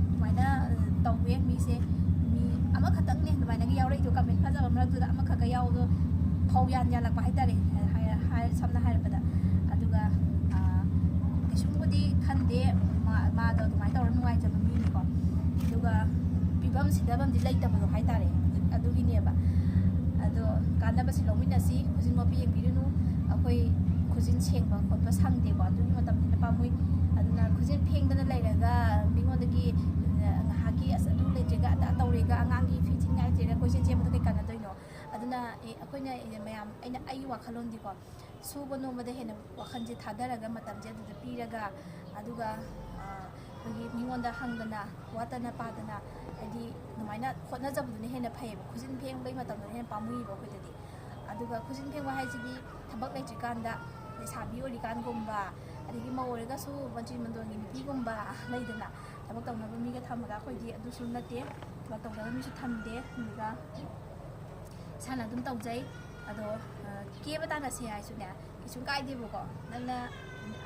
ꯑꯗꯨꯃꯥꯏꯅ, ꯑ, ꯇꯧꯋꯦ ꯃꯤꯁꯦ꯫ ꯃꯤ ꯑꯃꯈꯛꯇꯪꯅꯦ ꯑꯗꯨꯃꯥꯏꯅꯒ ꯌꯥꯎꯔꯛꯏꯗꯣ, ꯀꯃꯦꯟ ꯐꯖꯕ ꯃꯔꯛꯇꯨꯗ ꯑꯃꯈꯛꯀ ꯌꯥꯎꯕꯗꯣ ꯐꯧ ꯌꯥꯟ ꯌꯥꯜꯂꯛꯄ ꯍꯥꯏꯇꯥꯔꯦ꯫ ꯍꯥꯏ-, ꯍꯥꯏ-, ꯁꯝꯅ ꯍꯥꯏꯔꯕꯗ꯫ ꯑꯗꯨꯒ, ꯑ, ꯀꯩꯁꯨꯝꯕꯨꯗꯤ ꯈꯟꯗꯦ, ꯃꯥ-, ꯃꯥꯗꯣ ꯑꯗꯨꯃꯥꯏꯅ ꯇꯧꯔ ꯅꯨꯡꯉꯥꯏꯖꯕ ꯃꯤꯅꯤꯀꯣ꯫ ꯑꯗꯨꯒ ꯄꯤꯐꯝ ꯁꯤꯟꯗꯐꯝꯗꯤ ꯂꯩꯇꯕꯗꯣ ꯍꯥꯏꯇꯥꯔꯦ, ꯑꯗꯨꯒꯤꯅꯦꯕ꯫ ꯑꯗꯣ ꯀꯥꯟꯅꯕꯁꯤ ꯂꯧꯃꯤꯟꯅꯁꯤ, ꯈꯨꯖꯤꯟ ꯃꯣꯠꯄꯤ ꯌꯦꯡꯕꯤꯔꯨꯅꯨ꯫ ꯑꯩꯈꯣꯏ ꯈꯨꯖꯤꯟ ꯁꯦꯡꯕ ꯈꯣꯠꯄ ꯁꯪꯗꯦꯀꯣ, ꯑꯗꯨꯒꯤ ꯃꯇꯝꯅꯤꯅ ꯄꯥꯝꯃꯨꯏ꯫ ꯑꯗꯨꯅ ꯈꯨꯖꯤꯟ ꯐꯦꯡꯗꯅ ꯂꯩꯔꯒ ꯃꯤꯉꯣꯟꯗꯒꯤ, ꯑ, ꯉꯥꯏꯍꯥꯛꯀꯤ "ꯑꯁ ꯑꯗꯨ ꯂꯩꯇ꯭ꯔꯦꯒ ꯑꯗꯥ ꯇꯧꯔꯦꯒ", ꯑꯉꯥꯡꯒꯤ ꯐꯤ ꯊꯤꯅꯤꯡꯉꯥꯏ ꯂꯩꯇ꯭ꯔꯦꯒ ꯀꯣꯏꯆꯦꯟ ꯆꯦꯟꯕꯗꯣ ꯀꯩ ꯀꯥꯟꯅꯗꯣꯏꯅꯣ? ꯑꯗꯨꯅ, ꯑꯦ, ꯑꯩꯈꯣꯏꯅ, ꯑꯦ, ꯃꯌꯥꯝ, ꯑꯩꯅ, ꯑꯩꯒꯤ ꯋꯥꯈꯜꯂꯣꯟꯗꯤꯀꯣ, ꯁꯨꯕ ꯅꯣꯝꯕꯗ ꯍꯦꯟꯅ ꯋꯥꯈꯜꯁꯦ ꯊꯥꯗꯔꯒ, ꯃꯇꯝꯁꯦ ꯑꯗꯨꯗ ꯄꯤꯔꯒ, ꯑꯗꯨꯒ, ꯑ, ꯑꯩꯈꯣꯏꯒꯤ ꯃꯤꯉꯣꯟꯗ ꯍꯪꯗꯅ, ꯋꯥꯠꯇꯅ ꯄꯥꯗꯅ, ꯍꯥꯏꯗꯤ ꯑꯗꯨꯃꯥꯏꯅ ꯍꯣꯠꯅꯖꯕꯗꯨꯅ ꯍꯦꯟꯅ ꯐꯩꯌꯦꯕ꯫ ꯈꯨꯖꯤꯟ ꯐꯦꯡꯕꯒꯤ ꯃꯇꯝꯗꯨꯅ ꯍꯦꯟꯅ ꯄꯥꯝꯃꯨꯏꯕ ꯑꯩꯈꯣꯏꯗꯗꯤ꯫ ꯑꯗꯨꯒ ꯈꯨꯖꯤꯟ ꯐꯦꯡꯕ ꯍꯥꯏꯁꯤꯗꯤ ꯊꯕꯛ ꯂꯩꯇ꯭ꯔꯤꯀꯥꯟꯗ, ꯂꯩꯁꯥꯕꯤ ꯑꯣꯏꯔꯤꯀꯥꯟꯒꯨꯝꯕ, ꯑꯗꯒꯤ ꯃꯧ ꯑꯣꯏꯔꯒꯁꯨ ꯃꯟꯇ꯭ꯔꯤ ꯃꯟꯗꯣꯟꯒꯤ ꯅꯨꯄꯤꯒꯨꯝꯕ ꯂꯩꯗꯅ, ꯊꯕꯛ ꯇꯧꯅꯕ ꯃꯤꯒ ꯊꯝꯃꯒ, ꯑꯩꯈꯣꯏꯗꯤ ꯑꯗꯨꯁꯨ ꯅꯠꯇꯦ, ꯊꯕꯛ ꯇꯧꯅꯕ ꯃꯤꯁꯨ ꯊꯝꯗꯦ꯫ ꯑꯗꯨꯒ ꯏꯁꯥꯅ ꯑꯗꯨꯝ ꯇꯧꯖꯩ꯫ ꯑꯗꯣ, ꯑ, ꯀꯦꯕ ꯇꯥꯟꯅꯁꯦ ꯍꯥꯏꯁꯨꯅꯦ, ꯀꯩꯁꯨꯝ ꯀꯥꯏꯗꯦꯕꯀꯣ꯫ ꯅꯪꯅ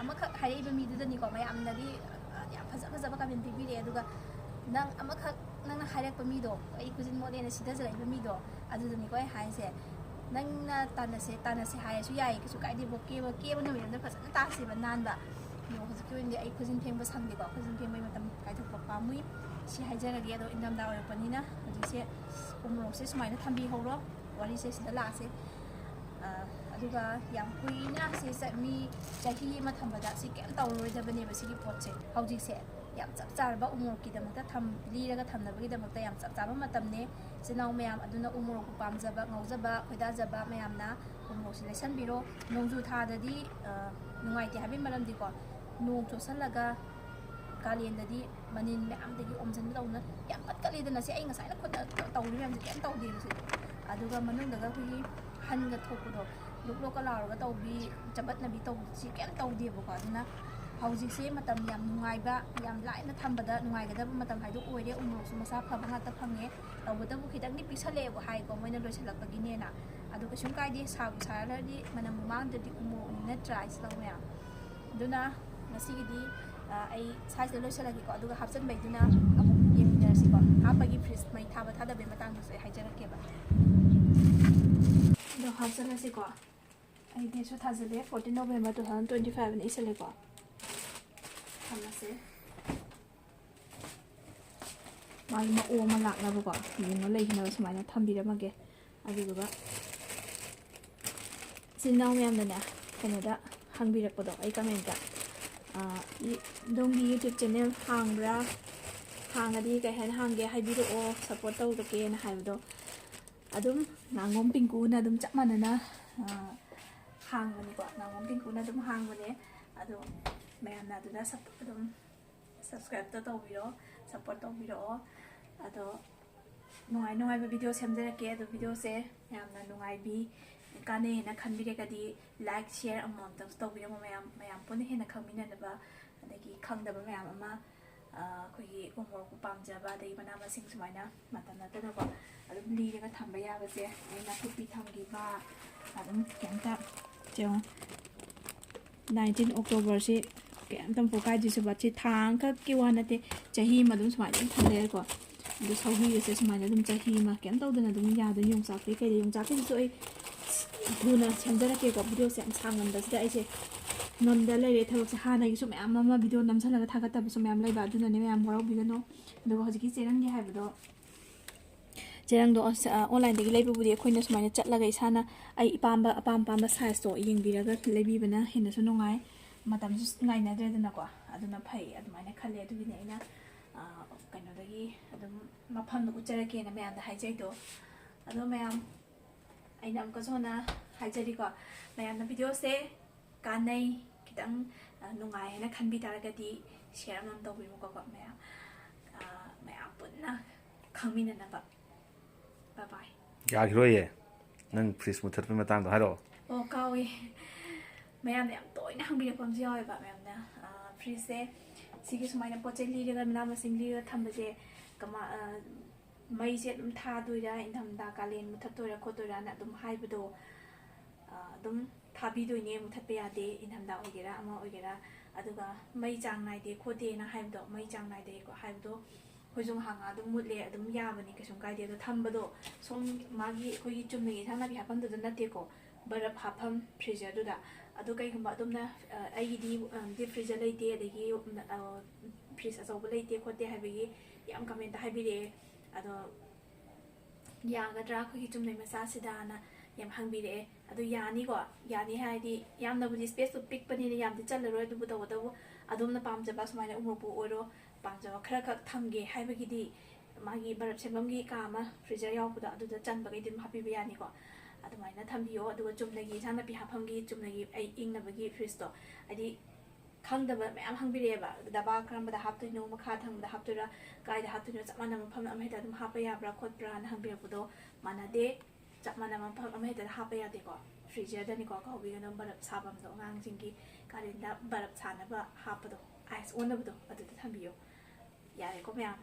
ꯑꯃꯈꯛ ꯍꯥꯏꯔꯛꯏꯕ ꯃꯤꯗꯨꯗꯅꯤꯀꯣ, ꯃꯌꯥꯝꯅꯗꯤ, ꯑ, ꯌꯥꯝ ꯐꯖ ꯐꯖꯕ ꯀꯃꯦꯟ ꯄꯤꯕꯤꯔꯛꯑꯦ꯫ ꯑꯗꯨꯒ ꯅꯪ ꯑꯃꯈꯛ ꯅꯪꯅ ꯍꯥꯏꯔꯛꯄ ꯃꯤꯗꯣ, ꯑꯩ ꯈꯨꯖꯤꯟ ꯃꯣꯠꯂꯦꯅ ꯁꯤꯗꯖꯔꯛꯏꯕ ꯃꯤꯗꯣ, ꯑꯗꯨꯗꯨꯅꯤꯀꯣ ꯑꯩ ꯍꯥꯏꯁꯦ꯫ ꯅꯪꯅ ꯇꯥꯟꯅꯁꯦ, ꯇꯥꯟꯅꯁꯦ ꯍꯥꯏꯔꯁꯨ ꯌꯥꯏꯌꯦ, ꯀꯩꯁꯨ ꯀꯥꯏꯗꯦꯕꯣ꯫ ꯀꯦꯕ, ꯀꯦꯕ ꯅꯨꯃꯤꯠ ꯑꯃꯗ ꯐꯖꯅ ꯇꯥꯁꯦꯕ, ꯅꯥꯟꯕ꯫ ꯑꯗꯣ ꯍꯧꯖꯤꯛꯀꯤ ꯑꯣꯏꯅꯗꯤ ꯑꯩ ꯈꯨꯖꯤꯟ ꯐꯦꯡꯕ ꯁꯪꯗꯦꯀꯣ, ꯈꯨꯖꯤꯟ ꯐꯦꯡꯕꯒꯤ ꯃꯇꯝ ꯀꯥꯏꯊꯣꯛꯄ ꯄꯥꯝꯃꯨꯏ꯫ ꯁꯤ ꯍꯥꯏꯖꯔꯒꯦ꯫ ꯑꯗꯣ ꯏꯪꯊꯝꯊꯥ ꯑꯣꯏꯔꯛꯄꯅꯤꯅ ꯍꯧꯖꯤꯛꯁꯦ ꯎꯃꯣꯔꯣꯛꯁꯦ ꯁꯨꯃꯥꯏꯅ ꯊꯝꯕꯤꯍꯧꯔꯣ꯫ ꯋꯥꯔꯤꯁꯦ ꯁꯤꯗ ꯂꯥꯛꯑꯁꯦ꯫ ꯑ, ꯑꯗꯨꯒ ꯌꯥꯝ ꯀꯨꯏꯅ ꯁꯤ ꯆ-, ꯃꯤ ꯆꯍꯤ ꯑꯃ ꯊꯝꯕꯗ ꯁꯤ ꯀꯩꯝ ꯇꯧꯔꯔꯣꯏꯗꯕꯅꯦꯕ, ꯁꯤꯒꯤ ꯄꯣꯠꯁꯦ꯫ ꯍꯧꯖꯤꯛꯁꯦ ꯌꯥꯝ ꯆꯞ ꯆꯥꯔꯕ ꯎꯃꯣꯔꯣꯛꯀꯤꯗꯃꯛꯇ ꯊꯝ-, ꯂꯤꯔꯒ ꯊꯝꯅꯕꯒꯤꯗꯃꯛꯇ ꯌꯥꯝ ꯆꯞ ꯆꯥꯕ ꯃꯇꯝꯅꯦ꯫ ꯏꯆꯤꯜ ꯏꯅꯥꯎ ꯃꯌꯥꯝ, ꯑꯗꯨꯅ ꯎꯃꯣꯔꯣꯛꯄꯨ ꯄꯥꯝꯖꯕ, ꯉꯥꯎꯖꯕ, ꯈꯣꯏꯗꯥꯖꯕ ꯃꯌꯥꯝꯅ ꯎꯃꯣꯔꯣꯛꯁꯦ ꯂꯩꯁꯟꯕꯤꯔꯣ꯫ ꯅꯣꯡꯖꯨ ꯊꯥꯗꯗꯤ, ꯑ, ꯅꯨꯡꯉꯥꯏꯇꯦ ꯍꯥꯏꯕꯒꯤ ꯃꯔꯝꯗꯤꯀꯣ, ꯅꯣꯡ ꯆꯣꯠꯁꯜꯂꯒ ꯀꯥꯂꯦꯟꯗꯗꯤ ꯃꯅꯤꯟ ꯃꯌꯥꯝꯗꯒꯤ ꯑꯣꯝꯁꯤꯟꯕꯗꯧꯅ ꯌꯥꯝ ꯄꯠꯀꯠꯂꯤꯗꯅ꯫ ꯁꯤ ꯑꯩ ꯉꯁꯥꯏꯅ ꯈꯨꯠꯅ ꯇꯧꯔꯤ ꯃꯌꯥꯝꯁꯦ ꯀꯩꯝ ꯇꯧꯗꯦꯕ ꯁꯤꯗꯤ꯫ ꯑꯗꯨꯒ ꯃꯅꯨꯡꯗꯒ ꯑꯩꯈꯣꯏꯒꯤ ꯍꯟꯒ ꯊꯣꯛꯄꯗꯣ, ꯂꯨꯛ ꯂꯣꯛꯀ ꯂꯥꯎꯔꯒ ꯇꯧꯕꯤ, ꯆꯕꯠꯅꯕꯤ ꯇꯧꯕꯁꯤ ꯀꯩꯝ ꯇꯧꯗꯦꯕꯀꯣ꯫ ꯑꯗꯨꯅ ꯍꯧꯖꯤꯛꯁꯦ ꯃꯇꯝ ꯌꯥꯝ ꯅꯨꯡꯉꯥꯏꯕ, ꯌꯥꯝ ꯂꯥꯏꯅ ꯊꯝꯕꯗ ꯅꯨꯡꯉꯥꯏꯒꯗꯕ ꯃꯇꯝ ꯍꯥꯏꯗꯣ ꯑꯣꯏꯔꯦ꯫ ꯎꯃꯣꯔꯣꯛꯁꯨ ꯃꯁꯥ ꯐꯕ ꯉꯥꯛꯇ ꯐꯪꯉꯦ꯫ ꯇꯧꯕꯇꯕꯨ ꯈꯤꯇꯪꯗꯤ ꯄꯤꯛꯁꯜꯂꯛꯑꯦꯕ ꯍꯥꯏꯀꯣ, ꯃꯣꯏꯅ ꯂꯣꯏꯁꯤꯜꯂꯛꯄꯒꯤꯅꯦꯅ꯫ ꯑꯗꯣ ꯀꯩꯁꯨꯝ ꯀꯥꯏꯗꯦ, ꯁꯥꯕꯨ ꯁꯥꯔꯗꯤ ꯃꯅꯝꯕꯨ ꯃꯥꯡꯗ꯭ꯔꯗꯤ ꯎꯃꯣꯔꯣꯛꯅꯤ ꯅꯠꯇ꯭ꯔꯥ, ꯏꯆꯤꯜ ꯏꯅꯥꯎ ꯃꯌꯥꯝ? ꯑꯗꯨꯅ ꯉꯁꯤꯒꯤꯗꯤ, ꯑ, ꯑꯩ ꯁ꯭ꯋꯥꯏꯁꯤꯗ ꯂꯣꯏꯁꯤꯜꯂꯒꯦꯀꯣ, ꯑꯗꯨꯒ ꯍꯥꯞꯆꯤꯟꯕꯩꯗꯨꯅ ꯑꯃꯨꯛ ꯌꯦꯡꯃꯤꯟꯅꯔꯁꯤꯀꯣ꯫ ꯍꯥꯞꯄꯒꯤ ꯐ꯭ꯔꯤꯖ ꯃꯩ ꯊꯥꯕ ꯊꯥꯗꯕꯩ ꯃꯇꯥꯡꯗꯨꯁꯨ ꯑꯩ ꯍꯥꯏꯖꯔꯛꯀꯦꯕ꯫ ꯑꯗꯣ ꯍꯥꯞꯆꯤꯜꯂꯁꯤꯀꯣ꯫ ꯑꯩ ꯗꯦꯠꯁꯨ ꯊꯥꯖꯤꯜꯂꯦ, fourteen November two thousand twenty five ꯅ ꯏꯁꯜꯂꯦꯀꯣ꯫ ꯊꯝꯃꯁꯦ꯫ ꯃꯥꯒꯤ ꯃꯑꯣꯡ ꯑꯃ ꯂꯥꯛꯅꯕꯀꯣ, ꯌꯦꯡꯉ ꯂꯩꯈꯤꯅꯕ ꯁꯨꯃꯥꯏꯅ ꯊꯝꯕꯤꯔꯝꯃꯒꯦ꯫ ꯑꯗꯨꯗꯨꯒ ꯏꯆꯤꯜ ꯏꯅꯥꯎ ꯃꯌꯥꯝꯅꯅꯦ, ꯀꯩꯅꯣꯗ ꯍꯪꯕꯤꯔꯛꯄꯗꯣ, ꯑꯩ ꯀꯃꯦꯟꯇ, ꯑ, ꯏ-, ꯑꯗꯣꯝꯒꯤ YouTube channel ꯍꯥꯡꯕ꯭ꯔꯥ? ꯍꯥꯡꯉꯗꯤ ꯀꯩ ꯍꯥꯏꯅ ꯍꯥꯡꯒꯦ ꯍꯥꯏꯕꯤꯔꯛꯑꯣ, support ꯇꯧꯔꯒꯦꯅ ꯍꯥꯏꯕꯗꯣ꯫ ꯑꯗꯨꯝ ꯉꯥꯉꯣꯝ ꯄꯤꯡꯀꯨꯅ ꯑꯗꯨꯝ ꯆꯞ ꯃꯥꯟꯅꯅ, ꯑ, ꯍꯥꯡꯕꯅꯤꯀꯣ꯫ ꯉꯥꯉꯣꯝ ꯄꯤꯡꯀꯨꯅ ꯑꯗꯨꯝ ꯍꯥꯡꯕꯅꯦ꯫ ꯑꯗꯣ ꯃꯌꯥꯝꯅ ꯑꯗꯨꯗ ꯁꯞ-, ꯑꯗꯨꯝ subscribe ꯇꯣ ꯇꯧꯕꯤꯔꯣ, support ꯇꯧꯕꯤꯔꯛꯑꯣ꯫ ꯑꯗꯣ ꯅꯨꯡꯉꯥꯏ ꯅꯨꯡꯉꯥꯏꯕ video ꯁꯦꯝꯖꯔꯛꯀꯦ꯫ ꯑꯗꯣ video ꯁꯦ ꯌꯥꯝꯅ ꯅꯨꯡꯉꯥꯏꯕꯤ, ꯀꯥꯟꯅꯩ ꯍꯥꯏꯅ ꯈꯟꯕꯤꯔꯒꯗꯤ like, share ꯑꯃꯃꯝꯇꯪꯁꯨ ꯇꯧꯕꯤꯔꯝꯃꯣ ꯃꯌꯥꯝ, ꯃꯌꯥꯝ ꯄꯨꯟꯅ ꯍꯦꯟꯅ ꯈꯪꯃꯤꯟꯅꯅꯕ꯫ ꯑꯗꯒꯤ ꯈꯪꯗꯕ ꯃꯌꯥꯝ ꯑꯃ, ꯑ, ꯑꯩꯈꯣꯏꯒꯤ ꯎꯃꯣꯔꯣꯛꯄꯨ ꯄꯥꯝꯖꯕ, ꯑꯗꯒꯤ ꯃꯅꯥ ꯃꯁꯤꯡ ꯁꯨꯃꯥꯏꯅ ꯃꯇꯝ ꯅꯠꯇꯅꯀꯣ ꯑꯗꯨꯝ ꯂꯤꯔꯒ ꯊꯝꯕ ꯌꯥꯕꯁꯦ, ꯑꯗꯩ ꯅꯥꯀꯨꯞꯄꯤ ꯊꯝꯈꯤꯕ, ꯑꯗꯨꯝ ꯀꯩꯝꯇ ꯌꯦꯡꯉꯣ꯫ Nineteen October ꯁꯤ ꯀꯩꯝꯇ ꯄꯣꯛꯀꯥꯏꯗ꯭ꯔꯤꯁꯦ, but ꯁꯤ ꯊꯥ ꯑꯃꯈꯛꯀꯤ ꯋꯥ ꯅꯠꯇꯦ, ꯆꯍꯤ ꯑꯃ ꯑꯗꯨꯝ ꯁꯨꯃꯥꯏꯅ ꯑꯗꯨꯝ ꯊꯝꯕ ꯌꯥꯏꯀꯣ꯫ ꯑꯗꯣ ꯁꯧꯒ꯭ꯔꯤꯒꯁꯦ ꯁꯨꯃꯥꯏꯅ ꯑꯗꯨꯝ ꯆꯍꯤ ꯑꯃ ꯀꯩꯝ ꯇꯧꯗꯅ ꯑꯗꯨꯝ ꯌꯥꯗꯣꯏꯅꯤ꯫ ꯌꯣꯡꯆꯥꯛꯇꯩ ꯀꯩꯗꯩ, ꯌꯣꯡꯆꯥꯛꯀꯤꯁꯤꯁꯨ ꯑꯩ ꯊꯨꯅ ꯁꯦꯝꯖꯔꯛꯀꯦꯀꯣ꯫ ꯚꯤꯗꯤꯑꯣꯁꯦ ꯌꯥꯝ ꯁꯥꯡꯃꯟꯕꯁꯤꯗ ꯑꯩꯁꯦ ꯉꯝꯗ ꯂꯩꯔꯦ ꯊꯕꯛꯁꯦ꯫ ꯍꯥꯟꯅꯒꯤꯁꯨ ꯃꯌꯥꯝ ꯑꯃ ꯚꯤꯗꯤꯑꯣ ꯅꯝꯁꯜꯂꯒ ꯊꯥꯒꯠꯇꯕꯁꯨ ꯃꯌꯥꯝ ꯂꯩꯕ, ꯑꯗꯨꯅꯅꯦ, ꯃꯌꯥꯝ ꯋꯥꯔꯧꯕꯤꯒꯅꯨ꯫ ꯑꯗꯨꯒ ꯍꯧꯖꯤꯛꯀꯤ ꯆꯦꯔꯪꯒꯤ ꯍꯥꯏꯕꯗꯣ, ꯆꯦꯔꯪꯗꯣ ꯑꯁ, ꯑ, ꯑꯣꯟꯂꯥꯏꯟꯗꯒꯤ ꯂꯩꯕꯕꯨꯗꯤ ꯑꯩꯈꯣꯏꯅ ꯁꯨꯃꯥꯏꯅ ꯆꯠꯂꯒ ꯏꯁꯥꯅ ꯑꯩ ꯑꯄꯥꯝꯕ, ꯑꯄꯥꯝ ꯑꯄꯥꯝꯕ ꯁꯥꯏꯖꯇꯣ ꯌꯦꯡꯕꯤꯔꯒ ꯂꯩꯕꯤꯕꯅ ꯍꯦꯟꯅꯁꯨ ꯅꯨꯡꯉꯥꯏ, ꯃꯇꯝꯁꯨ ꯉꯥꯏꯅꯗ꯭ꯔꯦꯗꯅꯀꯣ, ꯑꯗꯨꯅ ꯐꯩ ꯑꯗꯨꯃꯥꯏꯅ ꯈꯜꯂꯦ꯫ ꯑꯗꯨꯒꯤꯅꯦ ꯑꯩꯅ, ꯑ, ꯀꯩꯅꯣꯗꯒꯤ ꯑꯗꯨꯝ ꯃꯐꯝꯗꯣ ꯎꯠꯆꯔꯛꯀꯦꯅ ꯃꯌꯥꯝꯗ ꯍꯥꯏꯖꯩꯗꯣ꯫ ꯑꯗꯣ ꯃꯌꯥꯝ, ꯑꯩꯅ ꯑꯃꯨꯛꯀꯁꯨ ꯍꯟꯅ ꯍꯥꯏꯖꯔꯤꯀꯣ, ꯃꯌꯥꯝꯅ ꯚꯤꯗꯤꯑꯣꯁꯦ ꯀꯥꯟꯅꯩ, ꯈꯤꯇꯪ, ꯑ, ꯅꯨꯡꯉꯥꯏ ꯍꯥꯏꯅ ꯈꯟꯕꯤ ꯇꯥꯔꯒꯗꯤ share ꯑꯃꯃꯝ ꯇꯧꯕꯤꯔꯣꯀꯣ ꯃꯌꯥꯝ, ꯑ, ꯃꯌꯥꯝ ꯄꯨꯟꯅ ꯈꯪꯃꯤꯟꯅꯅꯕ꯫ Bye bye꯫ ꯌꯥꯈꯤꯔꯣꯏꯌꯦ, ꯅꯪ ꯐ꯭ꯔꯤꯖ ꯃꯨꯠꯊꯠꯄꯩ ꯃꯇꯥꯡꯗꯣ ꯍꯥꯏꯔꯛꯑꯣ꯫ ꯑꯣ, ꯀꯥꯎꯋꯦ꯫ ꯃꯌꯥꯝꯅ ꯌꯥꯝ ꯇꯣꯏꯅ ꯍꯪꯕꯤꯔꯛꯄ ꯑꯃꯁꯨ ꯌꯥꯎꯋꯦꯕ꯫ ꯃꯌꯥꯝꯅ, ꯑ, ꯐ꯭ꯔꯤꯖꯁꯦ ꯁꯤꯒꯤ ꯁꯨꯃꯥꯏꯅ ꯄꯣꯠ ꯆꯩ ꯂꯤꯔꯒ, ꯃꯅꯥ ꯃꯁꯤꯡ ꯂꯤꯔꯒ ꯊꯝꯕꯁꯦ ꯀꯃꯥ-, ꯑ, ꯃꯩꯁꯦ ꯑꯗꯨꯝ ꯊꯥꯗꯣꯏꯔꯥ, ꯏꯪꯊꯝꯊꯥ ꯀꯥꯂꯦꯟ ꯃꯨꯠꯊꯠꯇꯣꯏꯔꯥ ꯈꯣꯠꯇꯣꯏꯔꯥꯅ ꯑꯗꯨꯝ ꯍꯥꯏꯕꯗꯣ, ꯑ, ꯑꯗꯨꯝ ꯊꯥꯕꯤꯗꯣꯏꯅꯦ, ꯃꯨꯠꯊꯠꯄ ꯌꯥꯗꯦ, ꯏꯪꯊꯝꯊꯥ ꯑꯣꯏꯒꯦꯔꯥ ꯑꯃ ꯑꯣꯏꯒꯦꯔꯥ꯫ ꯑꯗꯨꯒ ꯃꯩ ꯆꯥꯡ ꯅꯥꯏꯗꯦ ꯈꯣꯠꯇꯦꯅ ꯍꯥꯏꯕꯗꯣ, ꯃꯩ ꯆꯥꯡ ꯅꯥꯏꯗꯦꯀꯣ ꯍꯥꯏꯕꯗꯣ ꯑꯩꯈꯣꯏꯁꯨ ꯉꯥꯏꯍꯥꯛ ꯉꯥꯏꯍꯥꯛ ꯑꯗꯨꯝ ꯃꯨꯠꯂꯦ, ꯑꯗꯨꯝ ꯌꯥꯕꯅꯤ, ꯀꯩꯁꯨꯝ ꯀꯥꯏꯗꯦ꯫ ꯑꯗꯣ ꯊꯝꯕꯗꯣ ꯁꯨꯝ ꯃꯥꯒꯤ ꯑꯩꯈꯣꯏꯒꯤ ꯆꯨꯝꯅꯒꯤ ꯏꯟꯁꯥꯡ ꯅꯥꯄꯤ ꯍꯥꯞꯐꯝꯗꯨꯗ ꯅꯠꯇꯦꯀꯣ, ꯕꯔꯞ ꯍꯥꯞꯐꯝ ꯐ꯭ꯔꯤꯖꯔꯗꯨꯗ꯫ ꯑꯗꯣ ꯀꯩꯒꯨꯝꯕ ꯑꯗꯣꯝꯅ, ꯑ, ꯑꯩꯒꯤꯗꯤ, ꯑ, ꯗꯤꯞ ꯐ꯭ꯔꯤꯖꯔ ꯂꯩꯇꯦ, ꯑꯗꯒꯤ, ꯑ, ꯐ꯭ꯔꯤꯖ ꯑꯆꯧꯕ ꯂꯩꯇꯦ ꯈꯣꯠꯇꯦ ꯍꯥꯏꯕꯒꯤ ꯌꯥꯝ ꯀꯃꯦꯟꯇ ꯍꯥꯏꯕꯤꯔꯛꯑꯦ꯫ ꯑꯗꯣ ꯌꯥꯒꯗ꯭ꯔꯥ ꯑꯩꯈꯣꯏꯒꯤ ꯆꯨꯝꯅꯩ ꯃꯆꯥꯁꯤꯗꯅ ꯌꯥꯝ ꯍꯪꯕꯤꯔꯛꯑꯦ꯫ ꯑꯗꯨ ꯌꯥꯅꯤꯀꯣ, ꯌꯥꯅꯤ ꯍꯥꯏꯗꯤ ꯌꯥꯝꯅꯕꯨꯗꯤ ꯁ꯭ꯄꯦꯁꯇꯣ ꯄꯤꯛꯄꯅꯤꯅ ꯌꯥꯝꯗꯤ ꯆꯜꯂꯔꯣꯏ, ꯑꯗꯨꯕꯨ ꯇꯧꯕꯇꯕꯨ ꯑꯗꯣꯝꯅ ꯄꯥꯝꯖꯕ ꯁꯨꯃꯥꯏꯅ ꯎꯃꯣꯔꯣꯛꯄꯨ ꯑꯣꯏꯔꯣ, ꯄꯥꯝꯖꯕ ꯈꯔ ꯈꯛ ꯊꯝꯒꯦ ꯍꯥꯏꯕꯒꯤꯗꯤ ꯃꯥꯒꯤ ꯕꯔꯞ ꯁꯦꯝꯐꯝꯒꯤ ꯀꯥ ꯑꯃ ꯐ꯭ꯔꯤꯖꯔ ꯌꯥꯎꯕꯗꯣ ꯑꯗꯨꯗ ꯆꯟꯕꯈꯩꯗꯤ ꯑꯗꯨꯝ ꯍꯥꯞꯄꯤꯕ ꯌꯥꯅꯤꯀꯣ꯫ ꯑꯗꯨꯃꯥꯏꯅ ꯊꯝꯕꯤꯌꯣ꯫ ꯑꯗꯨꯒ ꯆꯨꯝꯅꯒꯤ ꯏꯟꯁꯥꯡ ꯅꯥꯄꯤ ꯍꯥꯞꯐꯝꯒꯤ ꯆꯨꯝꯅꯒꯤ ꯑꯩ ꯏꯪꯅꯕꯒꯤ ꯐ꯭ꯔꯤꯖꯇꯣ, ꯍꯥꯏꯗꯤ ꯈꯪꯗꯕ ꯃꯌꯥꯝ ꯍꯪꯕꯤꯔꯛꯑꯦꯕ, ꯗꯕꯥ ꯀꯔꯝꯕꯗ ꯍꯥꯞꯇꯣꯏꯅꯣ, ꯃꯈꯥ ꯊꯪꯕꯗ ꯍꯥꯞꯇꯣꯏꯔꯥ, ꯀꯥꯏꯗ ꯍꯥꯞꯇꯣꯏꯅꯣ, ꯆꯞ ꯃꯥꯟꯅꯕ ꯃꯐꯝ ꯑꯃ ꯍꯦꯛꯇ ꯑꯗꯨꯝ ꯍꯥꯞꯄ ꯌꯥꯕ꯭ꯔꯥ ꯈꯣꯠꯄ꯭ꯔꯥꯅ ꯍꯪꯕꯤꯔꯛꯄꯗꯣ ꯃꯥꯟꯅꯗꯦ꯫ ꯆꯞ ꯃꯥꯟꯅꯕ ꯃꯐꯝ ꯑꯃ ꯍꯦꯛꯇ ꯍꯥꯞꯄ ꯌꯥꯗꯦꯀꯣ꯫ ꯐ꯭ꯔꯤꯖꯔꯗꯅꯤꯀꯣ, ꯀꯥꯎꯕꯤꯒꯅꯨ, ꯕꯔꯞ ꯁꯥꯐꯝꯗꯣ, ꯑꯉꯥꯡꯁꯤꯡꯒꯤ ꯀꯥꯂꯦꯟꯗ ꯕꯔꯞ ꯁꯥꯅꯕ ꯍꯥꯞꯄꯗꯣ, ꯑꯥꯏꯁ ꯑꯣꯟꯅꯕꯗꯣ, ꯑꯗꯨꯗ ꯊꯝꯕꯤꯌꯣ꯫ ꯌꯥꯔꯦꯀꯣ ꯃꯌꯥꯝ,